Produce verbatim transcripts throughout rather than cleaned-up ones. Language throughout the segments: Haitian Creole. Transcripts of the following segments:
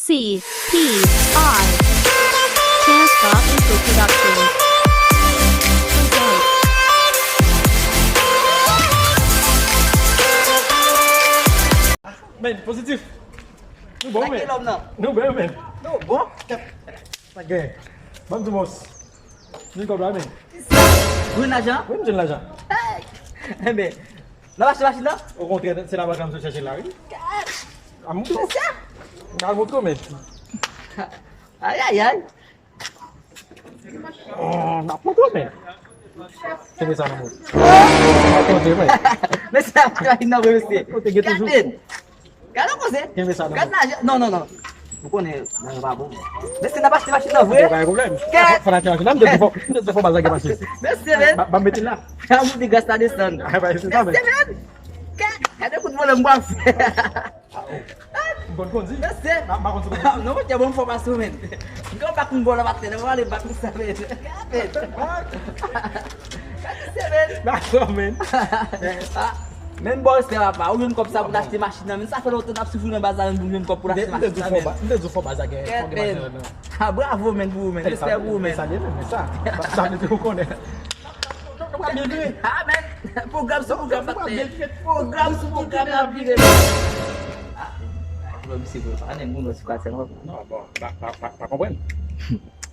C P I. Transpa Info Production. Men, pozitif. Nou bon, men. Sa ki lòm nan? Nou bon, men. Nou bon? Kèt. Sa gen? Ban m di mòs. Ni kòb la, men. Ou jwenn lajan? Wi, m jwenn lajan. Enben, n ap achte machin nan? Okontrè, se la vakanm sou chèche la, wi. Kèt. A montre w. Mesye. M al montre w, men. Ayayay. M ap montre w, men. Kenbe sa nan men w. M ap montre w, men. Mesye ap fè machin nan vre, mesye. Kote gen toujou. Gade. Gade yon koze. Kenbe sa nan men w. Gade lajan. Non, non, non. Ou konnen lajan pa bon. Mesye, n ap achte machin nan vre. Ok, pa gen pwoblèm. Kèt. Fò n achte machin nan, m te di fò, m te di fò baz la gen machin. Mesye, men. Ba, ba m mete l la. Amoudi gras la desann. A, ba, se sa, men. Mesye, men. Kèt. Gade kout vòlè m pral fè. M konn kondi. Mesye. M pa konn si w konn kondi. Non, monchè, bon, m fò pase w, men. M gen yon bak m vòlè maten, lè m ale bak m sa, men. Gade, men. Gade, mesye, men. Dakò, men. Ah, men bon, respè, papa. Ou jwenn kòb sa pou n achte machin nan, men. Sa fè lontan n ap soufri nan baz la, men, pou n jwenn kòb pou n achte machin nan, men. M te di w fò baz la gen, fò gen machin nan. Ah, bravo, men, pou ou, men. Respè pou ou, men. Sa li ye, men, men sa. Sa, sa, m te konnen. Nou pral byen vire. Ah, men, pwogram sou pwogram, patnè. Pwogram sou pwogram, n ap vire. Ah, pwogram misye vre. Pa gen moun nan sou katye, non. Non, bon, pa, pa, pa, pa konprann.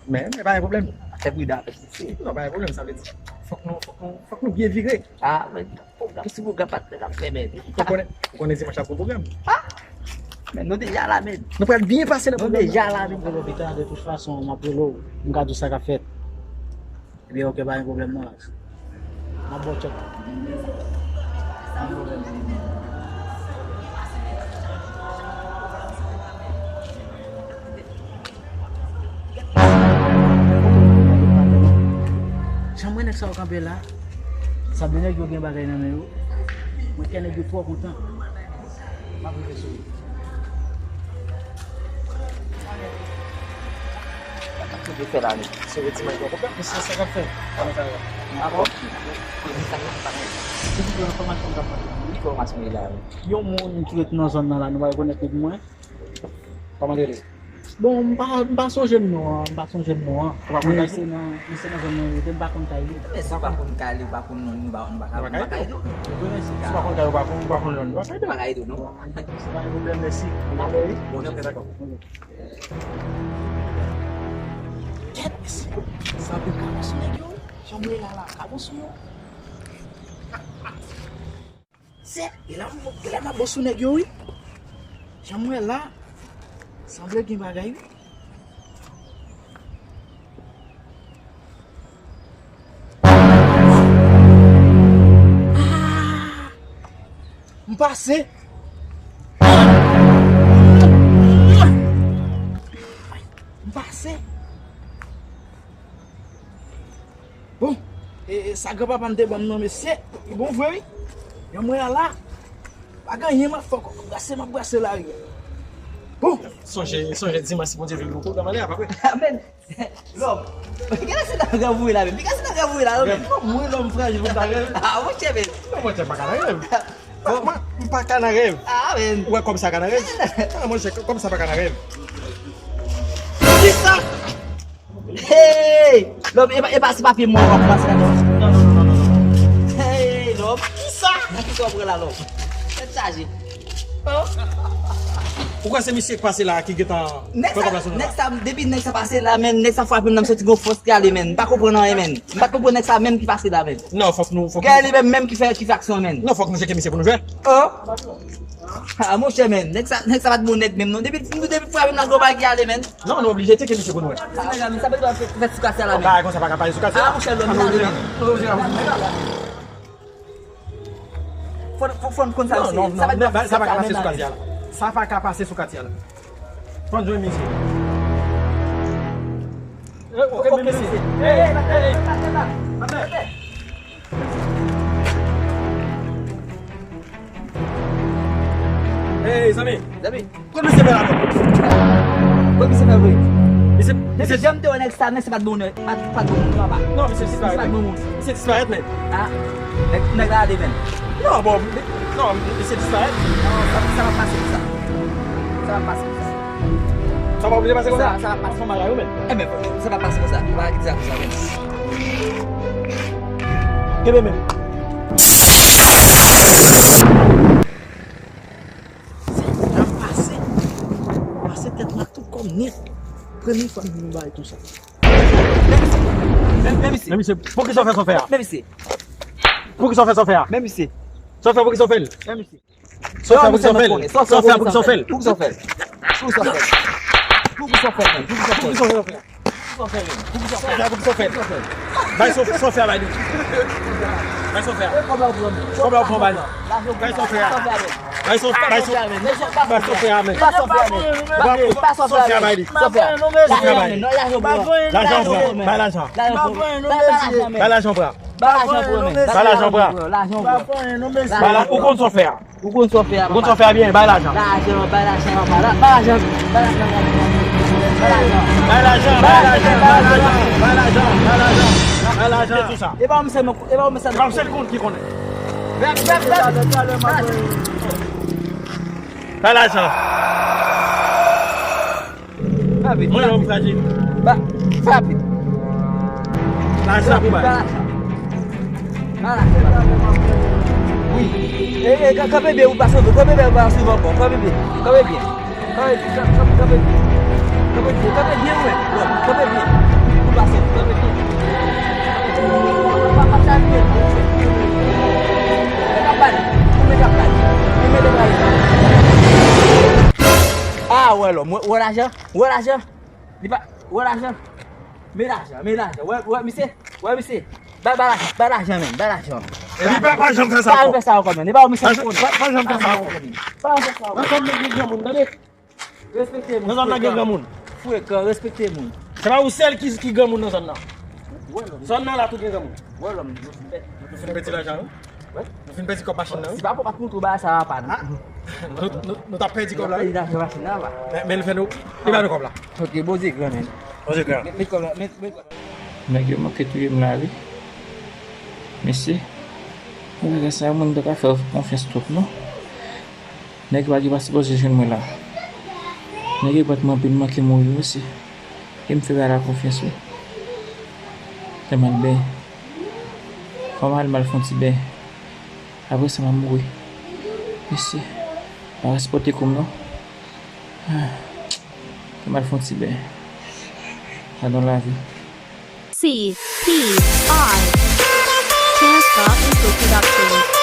Men, men pa gen pwoblèm. Fè pridan avèk misye. Non, pa gen pwoblèm, sa vle di. Fòk nou, fòk nou, fòk nou byen vire. Ah, men, pwogram sou pwogram, patnè, n ap fè, men. Ou konnen, ou konnen dimanch la pou pwogram. Ah! Men nou deja la, men. Nou pral byen pase nan pwogram nan. Nou deja la, men. Mwen lopital, de tout fason, m ap rele w. M ka di w sa k ap fèt. Ebyen, ok, pa gen pwoblèm non, Max. M ap ba w tchèk. Pa gen pwoblèm. Jan m wè nèg sa yo kanpe la, sanble nèg yo gen bagay nan men yo. Mwen kwè nèg yo twò kontan. M ap rive sou yo. Sa k ap fè la, men? Se redi mwen, poko pèp, mesye, sa k ap fè? Kòman sa va? Ah bon? Kote sa k ap fè? Se pou enfòmasyon m t ap mande. Enfòmasyon li la, men. Yon moun ki ret nan zòn nan la, nou pa rekonèt li pou mwen? Kòman li rele? Bon, m pa, m pa sonje non an, m pa sonje non an. Ou pa konn kay li? Misye nan, misye nan zòn mwen rete, m pa konn kay li. Men si w pa konn kay li, ou pa konn non li, nou pa, nou pa ka, nou pa ka ede w. Si w pa konn kay li, ou pa konn, ou pa konn non li, nou pa ka ede w. Nou pa ka ede w, non. Se pa yon pwoblèm, mèsi. Bon, ok, dakò. Kèt, mesye. Sa pou kabon sou nèg yo, wi. Jan m wè la la, kabon sou yo. Se, e la, e la m ap bon sou nèg yo, wi. Jan m wè la, sanble gen bagay, wi. Ah! M pase. M pase. Bon, e, e, sa granpapa m te ban m nan, mesye, li bon vre, wi. Jan m wè a la, pa gen anyen m ap fè, m ap brase, m ap brase lari a. Bon. Sonje, sonje dimanch, si Bondye vle, nou pwogram ale a, pa vre? Amèn. Lòm. Gade se nan rèv ou ye la menm. Gade se nan rèv ou ye la, non, menm. Rèv, mwen, lòm frajil pou m ta rèv. Ah, monchè, menm. Non, monchè, m pa ka nan rèv. Mwen, mwen, m pa ka nan rèv. Ah, menm. Ou wè kòm sa ka nan rèv? Ah, monchè, kòm sa pa ka nan rèv. Kisa? Hey! Lòm, e pa, e pa se papye mwen w ap pase la, non? Non, non, non, non, non, non. Hey, lòm. Kisa? Nan kisa w pran la, lòm? Tèt chaje. Oh. Ou kwè se misye k pase la ki gentan fè kòb la sou nou la? Nèg sa, depi nèg sa pase la, menm, nèg sa frape m nan, m santi gon fòs ki ale, menm. M pa konprann anyen, menm. M pa t konprann nèg sa menm ki pase la, menm. Non, fòk nou, fòk nou. Gade li menm, menm ki fè, ki fè aksyon, menm. Non, fòk nou tcheke misye pou nou jwe. Oh. Ah, monchè, menm. Nèg sa, nèg sa pa t bon nèg menm, non. Depi, depi frape m nan, gon bagay ki ale, menm. Non, nou oblije tcheke misye pou nou wè. Sa nèg la, menm, sa pa t fè sou katye la, menm. Bagay konsa pa ka pase sou katye la. Ah, monchè, lòm, nou oblije. Fò, fò, fò n konn sa misye. Non, non, non, sa pa ka pase sou katye a la. Sa pa ka pase sou katye a la. Fò n jwenn misye. Eh, ok, men mesye. Hey, hey, hey, hey. Hey, zanmi. Zanmi. Kot misye fè la menm? Kot misye fè vre? Misye, misye janm te wè nèg sa, nèg sa pa t bon, pa t, pa t bon moun, papa. Non, misye disparèt. Misye pa t bon moun. Misye disparèt, men. Ah, nèg, nèg la ale, men. Non, bon, non, misye disparèt. Non, sa, sa pa pase pou sa. Sa pa pase pou sa. Sa pa oblije pase konsa. Sa, sa pa pase. Fon bagay ou menm. Enben, sa pa pase konsa. Ou pa di sa konsa menm. Kenbe men. Sa pase. Pase tèt mwen tout kòm nèt. Premye fwa m vin bay tou sa. Men misye. Men, men misye. Men misye, poukisa w fè sa w fè a? Men misye. Poukisa w fè sa w fè a? Men misye. Sa w fè, poukisa w fè l? Men misye. Sa w fè, poukisa w fè l? Sa w fè, poukisa w fè l? Poukisa w fè l? Poukisa w fè l? Poukisa w fè l? Poukisa w fè l? Poukisa w fè l? Poukisa w fè l? Poukisa w fè l? Bay sa w fè a, bay li. Bay sa w fè a. Kòb la w pran, bay li. Bay sa w fè a. Bay sa w, bay sa w, bay sa w fè a, men. Sa w fè a, bay li. Sa w fè a, bay li. Lajan w pran. Bay lajan. Bay lajan w pran. Bay lajan w pran. Bay la-, ou konn sa w fè a. Ou konn sa w fè a. Ou konn sa w fè a byen, bay lajan. Bay lajan, bay lajan, papa. Bay lajan, bay lajan, bay lajan. Bay lajan, bay lajan, bay lajan, bay lajan, bay lajan, bay lajan. Bay lajan. Bay lajan. E pa w misye, e pa w misye. E pa w misye ki konnen. Bay lajan. Bay lajan. Fè rapid. Mwen, lòm frajil. Ba, fè rapid. Lajan pou bay. Ba lajan. Ba lajan. Wi. E, e, ka-, kanpe byen pou pa sove. Kanpe byen pou pa sove ankò. Kanpe byen. Kanpe byen. Kanpe, kanpe, kanpe byen. Kanpe byen. Kanpe byen, wi. Kanpe byen. Pou pa sove. Kanpe byen. Pa, pa, pa, pa, pa. Ah, wè lòm. Wè, wè lajan. Wè lajan. Li pa, wè lajan. Men lajan, men lajan. Wè, wè, misye. Wè, misye. Ba, ba lajan, ba lajan, men. Ba lajan. Epi pa, pa janm fè sa ankò. Pa janm fè sa ankò, men. E pa misye. Pa, pa, pa janm fè sa ankò. Pa janm fè sa ankò. Nan zòn nan gen granmoun, tande. Respekte moun. Nan zòn nan gen granmoun. Frekan, respekte moun. Se pa ou sèl ki, ki granmoun nan zòn nan. Wè lòm. Zòn nan la tou gen granmoun. Wè lòm. Nou fin pèdi lajan, wi. Nou fin pèdi kòb machin nan, wi. Si pa pou pa t pou tou bagay sa va pa nou. Nou, nou, nou t ap pèdi kòb la, wi. Pèdi lajan machin nan, va. Men, men l fè nou, li ba nou kòb la. Ok, Bondye gran, men. Bondye gran. Met, met kòb la, met, met kòb la. Nèg yo manke touye m la, wi. Mesye, bagay sa yo, moun pa ka fè konfyans twòp, non. Nèg yo pa gen pa sipoze jwenn mwen la. Nèg yo bat mwen anpil, m manke mouri, mesye. E m fè bagay la konfyans, wi. Fè m al benyen. Fò m al, m al fè yon ti benyen. Apre sa, m ap mouri. Mesye, pa ka sipòte kou m non. Ah. Fè m al fè yon ti benyen. Gadon lavi. C P I. Transpa Info Production.